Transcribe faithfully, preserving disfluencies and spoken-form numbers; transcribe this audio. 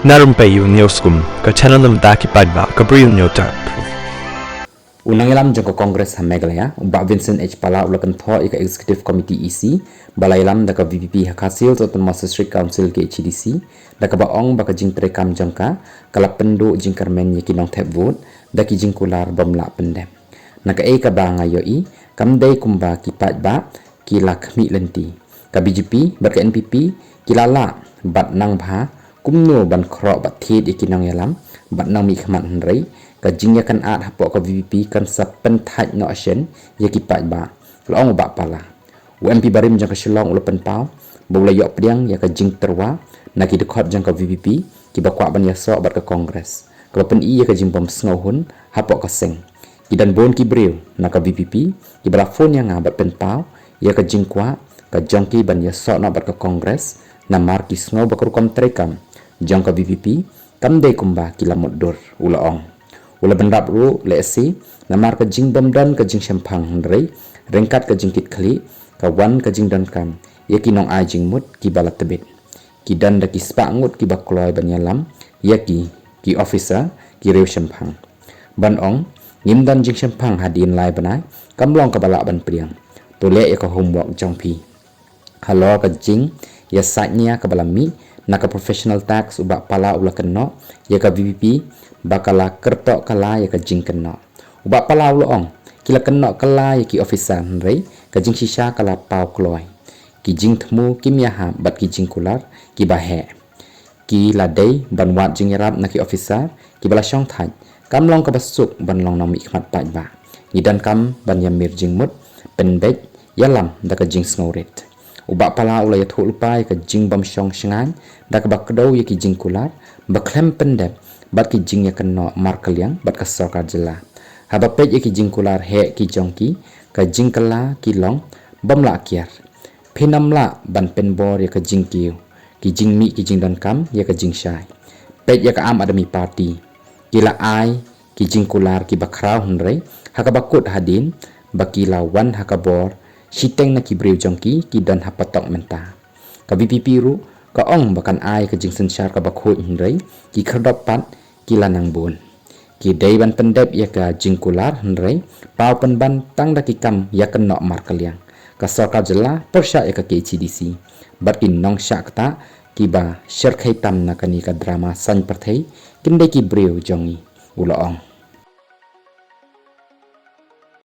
Na rympei ïa u News Kum, ka channel na bynta ki paidbah, ka Bri News App. U nongïalam jong ka Congress ha Meghalaya, u Bah Vincent H Pala, u la kynthoh ïa ka Executive Committee E C ba la ïalam da ka V P P ha Khasi Hills Autonomous District Council, K H A D C, da kaba ong ba ka jingtreikam jong ka ka la pynduh jingkyrmen ïa ki nongthep vote da ki jingkular bym lah pyndep. Na kaei kaba nga ïohi, kam dei kumba ki paidbah ki la khmih lynti. Ka B J P bad ka N P P ki la lah bad nang bha kumno ban khroh bad thied ïa ki nongïalam bad nongmihkhmat, hynrei ka jingïakynad hapoh ka V P P kan sa pynthait noh shen ïa ki paidbah, la ong u Bah Pala. U M P barim jong ka Shillong u la pynpaw ba u la ïoh pdiang ïa ka jingtyrwa na ki dkhot jong ka V P P kiba kwah ban ïasoh bad ka Congress, kaba pyni ïa ka jingbym sngewhun hapoh ka seng. Ki don bun ki briew na ka V P P kiba la phone ïa nga bad pynpaw ïa ka jingkwah ka jong ki ban ïasoh noh bad ka Congress, namar ki sngew ba ka rukom treikam jong ka V P P kam dei kumba ki la mutdur, u la ong. U la bynrap ruh lehse namar ka jingbym don ka jingshemphang, hynrei ryngkat ka jingkitkhlieh ka wan ka jingdonkam ïa ki nongai jingmut kiba la tbit. Ki don da ki spah ngut kiba kloi ban ïalam ïa ki, ki officer, ki riewshemphang. Ban ong ngim don jingshemphang hadien lai bnai kam long kaba lah ban pdiang. To leh ïa ka homework jong phi. Halor ka jingïasaid nia kaba la mih na ka professional tax, u Bah Pala u la kynnoh ïa ka V P P ba ka la kyrtoh kylla ïa ka jingkynnoh. U Bah Pala u la ong, ki la kynnoh kylla ïa ki officer, hynrei ka jingshisha ka la paw kloi. Ki jingthmu kim ïahap bad ki jingkular kiba heh. Ki la dei ban wad jingïarap na ki officer kiba la shongthait. Kam long kaba suk ban long nongmihkhmat paidbah. Ngi donkam ban ïamir jingmut, pynbeit, ïalam da ka jingsngewrit. U Bah Pala u la ïathuh lypa ïa ka jingbym shong shngaiñ da kaba kdew ïa ki jingkular ba khlem pyndep bad ki jingïakynnoh markylliang bad ka sorkar jylla. Haba peit ïa ki jingkular heh ki jong ki, ka jingkylla ki long bym lah kiar. Phin ym lah ban pynbor ïa ka jingkiew, ki jingmih ki jingdonkam ïa ka jingshai. Peit ïa ka Aam Aadmi Party, ki la ai ki jingkular kiba khraw, hynrei ha kaba kut hadien ba ki la wan ha ka bor shiteng na ki briew jong ki ki don ha patok mynta. Ka V P P ruh ka ong ba kan ai ka jingsynshar kaba khuid, hynrei ki khyrdop pat ki la nang bun. Ki dei ban pyndep ïa ka jingkular, hynrei paw pynban tang da ki kam ïakynnoh markylliang. Ka sorkar jylla pyrshah ïa ka K H A D C bad ki nongshah ktah kiba shyrkhei tam na kane ka drama saiñ pyrthei kin dei ki briew jong ngi, u la ong.